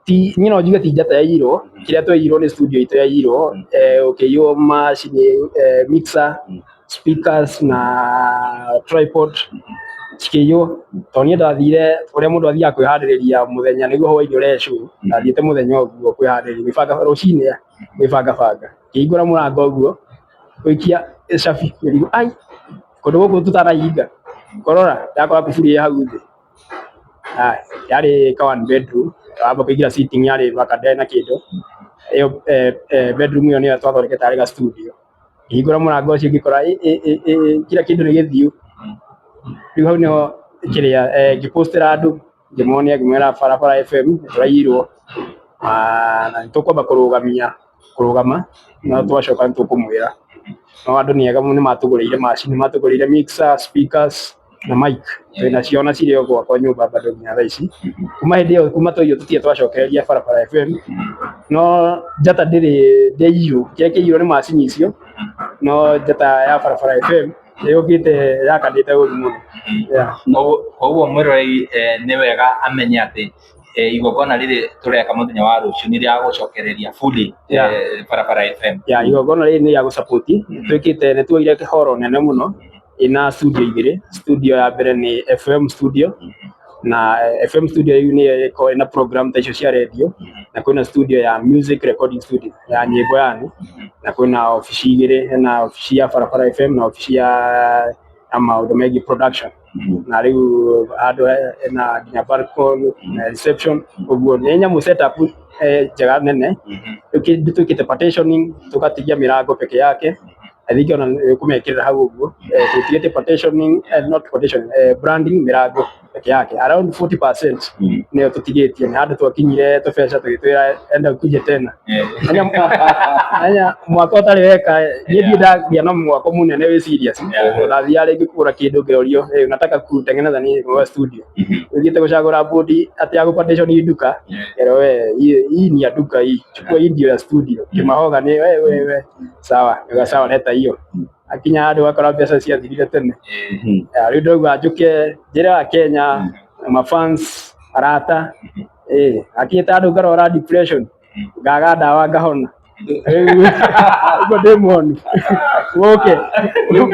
ti niĩ no njuge ti njata yaiyirwo. Kĩrĩa twaiirwo nĩ studio itũ yaiyirwo, ũkĩiywo macini, mixer, speakers na tripod cikĩiywo, tondũ niĩ ndathire ũrĩa mũndũ athiaga kwĩharĩrĩria mũthenya nĩguo hwainĩ ũrehe show. Ndathiĩte mũthenya ũguo kwĩharĩrĩria, gwĩbanga rũcinĩ, gwĩbanga banga, ngĩhingũra mũrango ũguo gũikia cabi, ngĩrigwo ai kũndũ gũkũ tũtanahinga kũrora, ndakora kuburi ĩ hau thĩ. Haya, yarĩ ka one bedroom, wamba kũingĩra sitting yarĩ thaka, ndĩarĩ na kĩndũ. Ĩyo bedroom ĩyo nĩyo twathondekete tarĩ ga studio. Ngĩhingũra mũrango ũcio ngĩkora ĩ kila kĩndũ nĩ gĩthiu. Rĩu hau nĩho kĩrĩa ngĩpostĩra andũ, ngĩmonia, ngĩmera Barabara FM nĩ tũraiyirwo na nĩ tũkwamba kũrũgamia kũrũgama, no twacoka nĩ tũkũmwĩra. No andũ nĩ ega nĩ matũgũrĩire macini, matũgũrĩire mixer, speakers na mic. Twĩna cio ona cirĩ o gwakwa nyũmba bado nginya thaa ici. Kuma hĩndĩ ĩyo, kuma twaiywo, tũtirĩ twacokereria Barabara FM. No njata ndĩrĩ ndĩaiyirwo, kĩrĩa kĩaiyirwo nĩ macini icio, no njata ya Barabara FM ĩũkĩte yakanĩte ũru mũno. Yeah. Koguo mwĩroreri nĩ wega amenye atĩ igongona rĩrĩ tũreka mũthenya wa rũciũ nĩ rĩa gũcokereria fully Barabara FM. Ya, igongona rĩrĩ nĩ rĩa gũsupport. Twĩkĩte, nĩ tuoire horo nene mũno ĩna studio igĩrĩ. Studio ya mbere nĩ FM studio, na FM studio rĩu nĩyo ĩkoragwo ĩna program ta icio cia radio, na kwĩna studio ya music recording studio ya nyĩmbo yani, na kwĩna obici igĩrĩ, hena obici ya Barabara FM na obici ya maũndũ megiĩ production. Na rĩu handũ hena nginya balcony na reception, ũguo nĩ nyamũ setup njega nene. Rĩu kĩndũ twĩkĩte partitioning, tũgatigia mĩrango peke yake. I think ona kũmekĩrĩra hau ũguo, tũtigĩte partitioning, not partitioning, branding mĩrango peke yake around 40% nĩyo tũtigĩtie. Nĩ handũ twakinyire tũbeca tũgĩtwĩra enda ukuje tena. Anya mwaka ũtarĩ weka, niĩ ndirĩ ndagĩa na mwako mũnene wĩ serious. Ndathiaga rĩngĩ kũgũra kĩndũ ngĩrorio, "Hey, unataka kutengeneza nini?" Kwa studio ũthiĩte gũcagũra bodi atĩ ya gũpartition nduka, ero we hii ni ya duka, hii chukua, hii ndio ya studio. Kĩmahoga nĩ we we we sawa we sawa, leta hiyo. Akinya handũ gakora mbeca ciathirire tene. Rĩu ndauga njũke njĩre wa Kenya, mafans, arata, akinyĩte handũ ngarwara depression, ngaga ndawa ngahona. Rĩu ũguo ndĩ muonu, mũke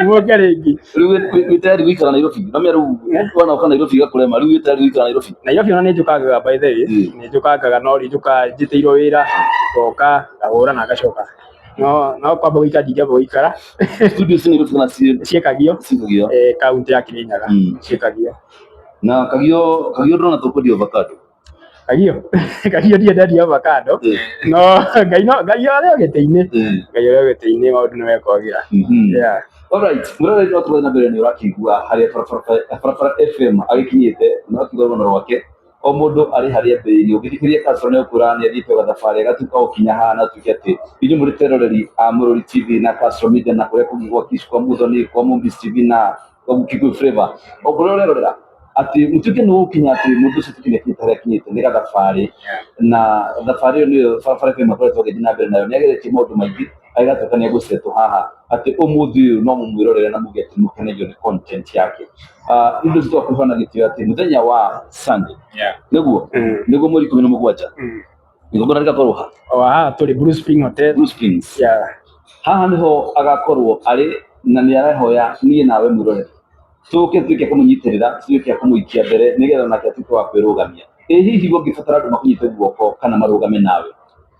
mũke rĩngĩ. Rĩu wĩ tayari gũikara Nairobi? Nomia rĩu wanoka Nairobi igakurema, rĩu wĩ tayari gũikara Nairobi? Nairobi ona nĩ njũkangaga, by the way. Nĩ njũkangaga, no rĩ njũka njĩtĩirwo wĩra, ngoka ngahũra na ngacoka, no kwamba gũikara ndingĩamba gũikara. Studio ci Nairobi kana ci Ciĩkagio Cikagio? Kaunti ya Kirinyaga. Ciĩkagio. Na Kagio ndĩrona tũkwendia avocado. Kagio ndirĩ ndendia avocado, no Ngai, no Ngai arĩ o gĩtĩ-inĩ. Ngai arĩ o gĩtĩ-inĩ, maũndũ nĩ mekwagĩra. Yeah. Alright, mũroreri, no tũrathiĩ na mbere, nĩ ũrakĩigua harĩa Barabara FM agĩkinyĩte, na ũkiuga rũgano rwake, o mũndũ arĩ harĩa mbĩrĩirie. Ũngĩthikĩrĩria Castro nĩ ũkwĩra nĩ athiĩte gathabarĩ agatuĩka gũkinya haha, na atuĩke atĩ inyuĩ mũrĩ teroreri a Mũrũri TV na Castro Media na kũrĩa kũngĩ gwa Kish, kwa Muthoni, kwa Mumbis TV na kwa Kikuyu Flavor, o kũrĩa ũrerorera, atĩ mũtuĩke nĩ ũgũkinya atĩ mũndũ ũcio tũkinya kinyĩte harĩa akinyĩte nĩ gathabarĩ, na thabarĩ ĩyo nĩyo Barabara FM akoretwo agĩthiĩ na mbere nayo. Nĩ ageretie maũndũ maingĩ agĩgatuĩka nĩ egũcetwo haha atĩ ũmũthĩ ũyũ no mũmwĩrorere na muge atĩ mũkenagio nĩ content yake. Nĩ ũndũ ũcio twakũhe na gĩtĩo atĩ mũthenya wa Sunday nĩguo nĩguo mweri 17 igongona rĩgakorwo ha? O haha tũrĩ, Blue Spring Hotel. Blue Springs. Yeah. Haha nĩho agakorwo arĩ, na nĩ arehoya niĩ nawe mwĩrorere tũke tuĩke kũmũnyitĩrĩra, tuĩke a kũmũikia mbere nĩgetha nake atuĩke wa kwĩrũgamia. Ĩ hihi ũngĩbatara andũ makũnyite guoko kana marũgame nawe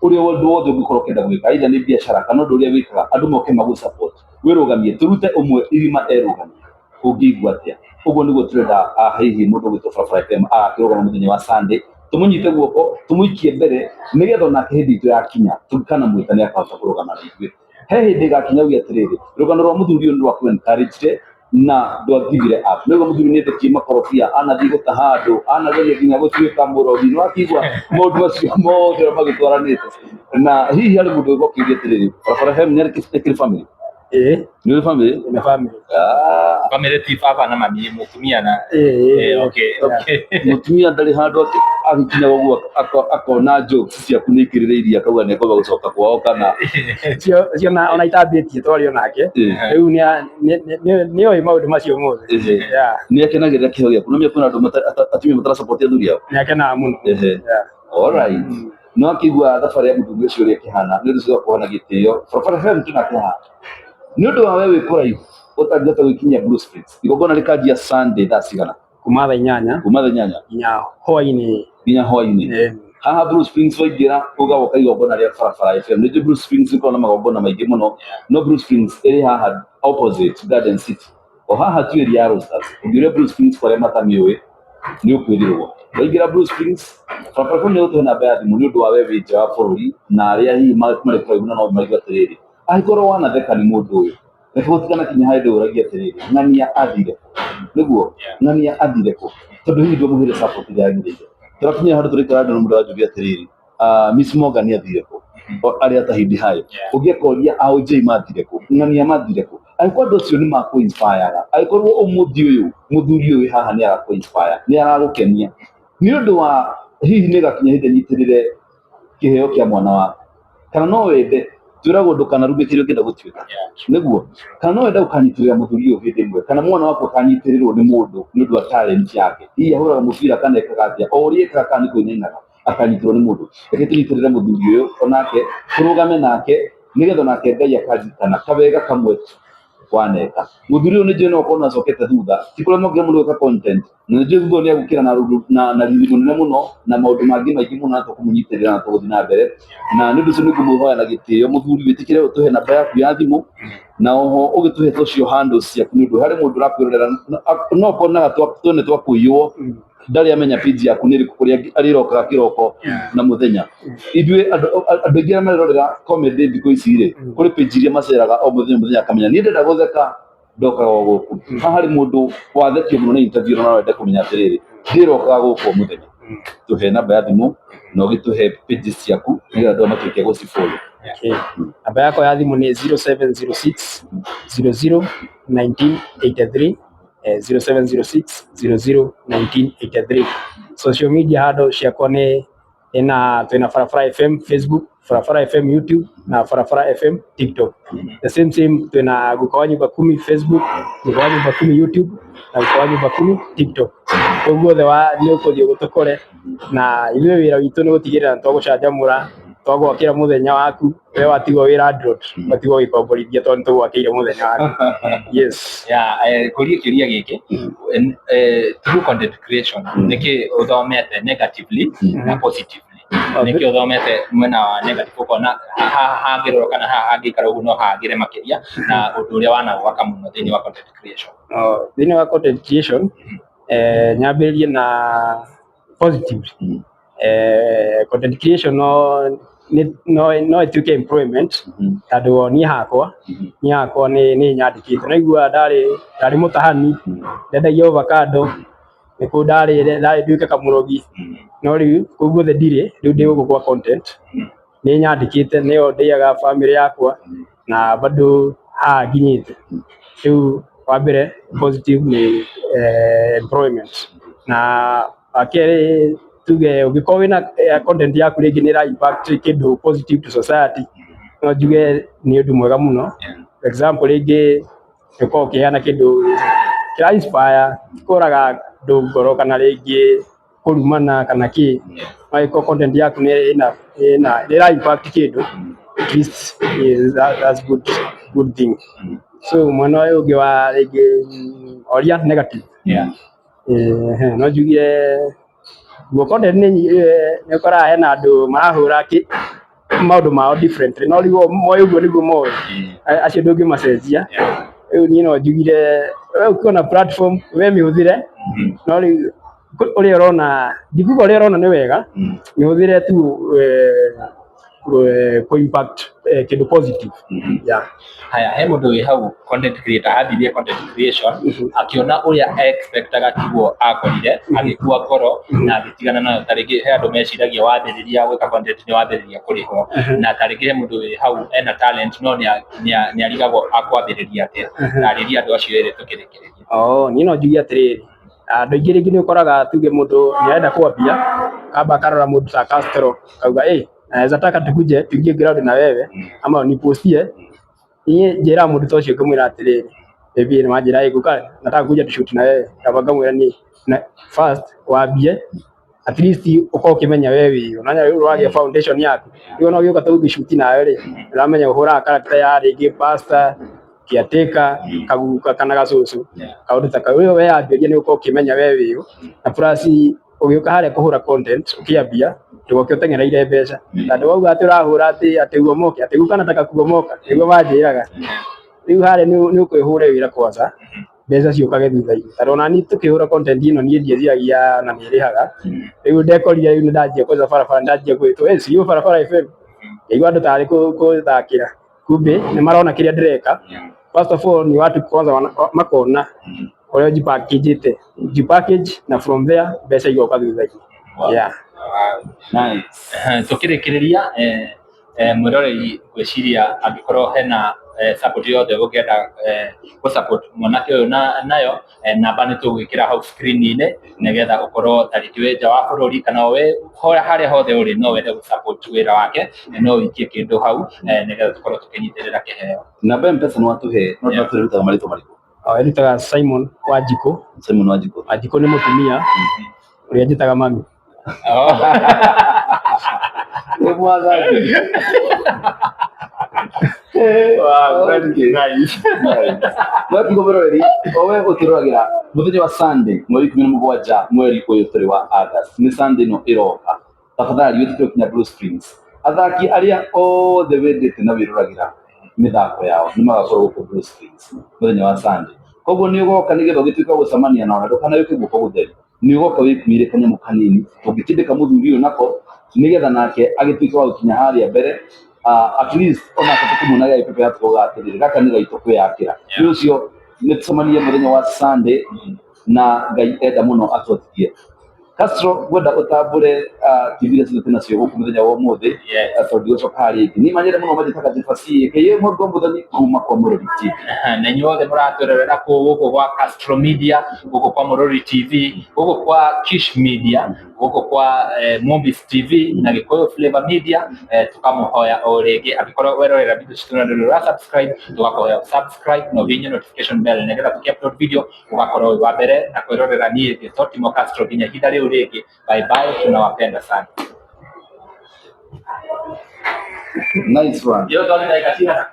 ũrĩa ũndũ wothe ũngĩkorwo ũkĩenda gwĩka, either nĩ biacara kana ũndũ ũrĩa wĩkaga, andũ moke magũ support wĩrũgamie, tũrute ũmwe irima erũgamie, ũngĩigua atĩa? Ũguo nĩguo tũrenda hihi mũndũ ũgwĩtwo Barabara FM agakĩrũgama mũthenya wa Sunday, tũmũnyite guoko, tũmũikie mbere, nĩgetha onake hĩndĩ itũ yakinya tũngĩkanamwĩta nĩ akahota kũrũgama na ithuĩ. He hĩndĩ ĩgakinya uge atĩrĩrĩ, rũgano rwa mũthuri ũyũ nĩ rwa kũ encourage na ndwagivire up. Nĩguo mũthuri nĩ endetie makorobia, anathiĩ gũtaha andũ, anageria nginya gũtuĩka mũrogi. Nĩ wakĩigua maũndũ macio mothe ũrĩa magĩtwaranĩte. Na hihi harĩ mũndũ ũgũka ũkĩũria atĩrĩrĩ, Barabara FM nĩ ĩkĩrĩ family? Ĩĩ. Nĩ ũrĩ family? Nĩ family. Ah. Family ti baba na mami, mũtumia na Ĩĩ. Okay, okay. Mũtumia ndarĩ handũ agĩkinya ũguo akona jokes ciaku nĩ ikĩrĩrĩirie akauga nĩ ekwamba gũcoka kwao kana Cio ona itambĩtie twarĩ onake. Rĩu nĩ oĩ maũndũ macio mothe. Yeah. Nĩ akenagĩrĩra kĩheo gĩaku. No kwĩna andũ atumia matara support athuri ao. Nĩ akenaga mũno. Yeah. All right. No akĩigua thabarĩ ya mũthuri ũcio ũrĩa ĩkĩhana, nĩ ũndũ ũcio tũgakũhe na gĩtĩo. Barabara FM twĩnake haha. Nĩ ũndũ wa we wĩ kũraihu ũtangĩhota gwĩkinyia Blue Springs. Igongona rĩkanjia Sunday thaa cigana? Kuma thaa 8. Kuma thaa 8. Nginya hwainĩ. Nginya hwainĩ. Haha Blue Springs waingĩra ũgagoka igongona rĩa Barabara FM. Nĩ njũĩ Blue Springs ĩkoragwo na magongona maingĩ mũno, no Blue Springs ĩrĩ haha opposite Garden City. O haha tu area ya Roasters. Ũngĩũria Blue Springs kwa arĩa matamĩũĩ nĩ ũkwĩrirwo. Waingĩra Blue Springs, Barabara FM nĩ ĩgũtũhe namba ya thimũ nĩ ũndũ wa we wĩ nja wa bũrũri na arĩa hihi marĩ kũraihu na no maigue atĩrĩrĩ, angĩkorwo wanatheka nĩ mũndũ ũyũ, reke gũtikanakinye harĩa ndĩũragia atĩrĩrĩ, ng'ania athire kũ? Nĩguo, ng'ania athire kũ? Tondũ hihi ndũmũheire support ĩrĩa yagĩrĩire. Tũrakinyire handũ tũraikara andũ na mũndũ aranjũria atĩrĩrĩ, Miss Morgan athire kũ? Arĩa atahindi hayo. Ũngĩ akoria AOJ mathire kũ? Ng'ania mathire kũ? Angĩkorwo andũ acio nĩ makũ inspire angĩkorwo ũmũthĩ ũyũ mũthuri ũyũ wĩ haha nĩ arakũ inspire, nĩ aragũkenia, nĩ ũndũ wa hihi nĩ ĩgakinya hĩndĩ anyitĩrĩre kĩheo kĩa mwana waku. Kana no wende twĩragwo ndũkanarume kĩrĩa ũngĩenda gũtuĩka. Nĩguo. Kana no wende gũkanyitĩrĩra mũthuri ũyũ hĩndĩ ĩmwe, kana mwana waku akanyitĩrĩrwo nĩ mũndũ nĩ ũndũ wa talent yake. Hihi ahũraga mũbira kana ekaga atĩa, o ũrĩa ekaga kana nĩ kũina ainaga, akanyitĩrĩrwo nĩ mũndũ. Reke tũnyitĩrĩre mũthuri ũyũ onake, tũrũgame nake nĩgetha onake Ngai akaririkana kawega kamwe waneka. Mũthuri ũyũ nĩ njũĩ no ũkorwo nĩ acokete thutha, ti kũrĩa mokire mũno gwĩka content, na nĩ njũĩ thutha ũyũ nĩ egũkĩra na riri mũnene mũno na maũndũ mangĩ maingĩ mũno na tũkũmũnyitĩrĩra na tũgũthiĩ na mbere. Na nĩ ũndũ ũcio nĩ ngũmũhoya na gĩtĩo mũthuri wĩtĩkĩre ũtũhe namba yaku ya thimũ na oho ũgĩtũhe social handles ciaku nĩ ũndũ harĩ mũndũ ũrakwĩrorera no okonaga twene twa kũiywo ndarĩ amenya page yaku nĩ ĩrĩkũ kũrĩa arĩrokaga kĩroko na mũthenya. Ithuĩ andũ aingĩ arĩa marerorera comedy thikũ ici rĩ, kũrĩ page iria maceraga o mũthenya o mũthenya akamenya niĩ ndĩrenda gũtheka ndokaga o gũkũ. Haha harĩ mũndũ wathekio mũno nĩ interview na no ende kũmenya atĩrĩrĩ, ndĩrokaga gũkũ o mũthenya. Tũhe namba ya thimũ na ũgĩtũhe pages ciaku nĩgetha andũ aya matuĩke a gũci follow. Okay. Namba yakwa ya thimũ nĩ 0706 00 1983, 0706 00 1983. Social media handle ciakwa nĩ ina twina Barabara FM Facebook, Barabara FM YouTube na Barabara FM TikTok. The same same twina Guka wa Nyumba Kumi Facebook, Guka wa Nyumba Kumi YouTube na Guka wa Nyumba Kumi TikTok. Kũu guothe wa nĩ ũkũthiĩ ũtũkore na ithuĩ wĩra witũ nĩ gũtigĩrĩra nĩ twagũcanjamũra, twagwakĩra mũthenya waku, we watigwo wĩ landlord, watigwo ũgĩkomborithia tondũ nĩ tũgwakĩire mũthenya waku. Yes. Yeah, kũria kĩũria gĩkĩ, through content creation, nĩkĩ ũthomete negatively na positively? Nĩkĩ ũthomete mwena wa negative ũkona haha hangĩrorwo kana haha hangĩikara ũguo no hagĩre makĩria na ũndũ ũrĩa wanagwaka mũno thĩinĩ wa content creation? Oh, thĩinĩ wa content creation, nyambĩrĩrie na positive. Content creation no ĩtuĩke employment tondũ niĩ hakwa nĩ nyandĩkĩte. Naigua ndarĩ mũtahani, ndendagia avocado, nĩkuo ndarĩ nduĩke kamũrogi, no rĩu kũu guothe ndirĩ, rĩu ndĩ gũkũ gwa content. Nĩ nyandĩkĩte nĩyo ndĩaga bamĩrĩ yakwa na bado haha nginyĩte. Rĩu wa mbere positive nĩ employment na wa kerĩ tuge ũngĩkorwo wĩna content yaku rĩngĩ nĩ ĩra impact kĩndũ positive to society, no njuge nĩ ũndũ mwega mũno. For example rĩngĩ ũkorwo ũkĩheana kĩndũ kĩra inspire kũraga andũ ngoro kana rĩngĩ kũrumana kana kĩ, angĩkorwo content yaku nĩ ĩna nĩ ĩra impact kĩndũ, at least that's good thing. So mwena ũyũ ũngĩ wa rĩngĩ oria negative, no njuge guo content nĩ ũkoraga hena andũ marahũra maũndũ mao differently, no rĩu o moĩ ũguo nĩguo moĩ, acio ndũngĩmacenjia. Rĩu niĩ no njugire we ũkiona na platform we mĩhũthĩre, no rĩu ũrĩa ũrona, ndikuga ũrĩa ũrona nĩ wega, mĩhũthĩre tu kũ impact kĩndũ positive. Yeah. Haya, he mũndũ wĩ hau content creator ambirie content creation, akiona ũrĩa expectaga tiguo akorire, agĩkua ngoro na agĩtigana nayo. Ta rĩngĩ he andũ meciragia wambĩrĩria gwĩka content nĩ wambĩrĩria kũrĩhwo, na ta rĩngĩ he mũndũ wĩ hau ena talent no nĩ arigagwo akwambĩrĩria atĩa. Tarĩria andũ acio erĩ tũkĩrĩkĩrĩria. Oh, niĩ no njuge atĩrĩrĩ, andũ aingĩ rĩngĩ nĩ ũkoraga tuge mũndũ nĩ arenda kwambia, kamba akarora mũndũ ta Castro, kauga ĩ naweza taka tukuje tuingie ground na wewe ama unipostie. Niĩ njĩraga mũndũ ta ũcio ngĩmwĩra atĩrĩrĩ, baby nĩ wanjĩra ĩ ngũka nataka kuja tushoot na wewe, kamba ngamwĩra niĩ na first wambie at least ũkorwo ũkĩmenya we wĩ ũ, na rĩu wagĩa foundation yaku, rĩu ona ũgĩũka tũgĩshoot nawe rĩ, ũramenya ũhũraga character ya rĩngĩ pastor, caretaker, kaguka kana gacũcũ, kaũndũ ta kau. Rĩu we yambĩrĩria nĩ ũkorwo ũkĩmenya we wĩ ũ, na plus ũgĩũka harĩa kũhũra content ũkĩambia ndũgoke ũteng'ereire mbeca, tondũ wauga atĩ ũrahũra atĩ atĩ uomoke, atĩ guka nataka kuomoka, nĩguo manjĩraga. Rĩu harĩa nĩ ũkwĩhũra wĩra kwanza, mbeca ciũkage thutha-inĩ. Tondũ ona niĩ tũkĩhũra content ĩno niĩ ndieciragia na nĩ ĩrĩhaga. Rĩu ndekorire rĩu nĩ ndanjia kwenja barabara, ndanjia gwĩtwo "Ĩ CEO Barabara FM", ngaigua andũ tarĩ kũthakĩra, kumbe nĩ marona kĩrĩa ndĩreka. First of all ni watu kwanza makona ũrĩa njipackagĩte, njipackage na from there mbeca igoka thutha-inĩ. Yeah. Nice. Tukĩrĩkĩrĩria, mwĩroreri, ngwĩciria angĩkorwo hena support yothe ũngĩenda gũ support mwanake ũyũ na nayo, namba nĩ tũgwĩkĩra hau screen-inĩ nĩgetha ũkorwo ta rĩngĩ wĩ nja wa bũrũri kana wĩ harĩa hothe ũrĩ no wende gũ support wĩra wake, no ũikie kĩndũ hau nĩgetha tũkorwo tũkĩnyitĩrĩra kĩheo. Namba ya Mpesa nĩ watũhe, no tũrĩrutaga marĩtwa marĩkũ? O, ĩrutaga Simon Wanjikũ. Simon Wanjikũ. Wanjikũ nĩ mũtumia ũrĩa njĩtaga mami. Nĩ mwathani. Wow, Okay. nice. Mwaki mwĩroreri, o we ũtũroragĩra mũthenya wa Sunday mweri 17 mweri ũyũ tũrĩ wa August, nĩ Sunday ĩno ĩroka, tafadhali wĩtĩkĩre kinya Blue Springs. Athaki arĩa othe wendete na wĩroragĩra mĩthako yao nĩ magakorwo gũkũ Blue Springs mũthenya wa Sunday. Koguo nĩ ũgoka nĩgetha ũgĩtuĩka gũcemania nao, na ndũkanagĩũke guoko gũtheri, nĩ ũgoka wĩkuĩre kanyamũ kanini tũngĩtindĩka mũthuri ũyũ nako nĩgetha nake agĩtuĩke wa gũkinya harĩa mbere, at least onake tũkĩmuonaga agĩpepea tukauga atĩrĩrĩ, gaka nĩ gaitũ kwĩyakĩra. Nĩ ũcio nĩ tũcemanie mũthenya wa Sunday na Ngai enda mũno atũtigie. Castro, ngwenda ũtambũre TV iria ciothe twĩnacio gũkũ mũthenya wa ũmũthĩ. Yes. Tondũ ndigũcoka harĩa ĩngĩ. Niĩ manyere mũno manjĩtaga Jefferson aka Mũndũ Mũthoni kuma kwa Mũrori TV. Na inyuothe mũratwĩrorera kũu gũkũ gwa Castro Media, gũkũ kwa Mũrori TV, gũkũ kwa Kish Media, gũkũ kwa Mombis TV na Gĩkũyũ Flavor Media, tukamũhoya o rĩngĩ angĩkorwo werorera video citũ na ndũrĩ ũra subscribe, tũgakũhoya subscribe na ũhihinye notification bell nĩgetha tũkĩ upload video ũgakorwo wĩ wa mbere na kwĩrorera. Niĩ ngĩtwo Timo Castro, nginya ihinda rĩu rĩngĩ, bye bye, tunawapenda sana. Nice one. Yo, twathiĩ ndagĩka cigana?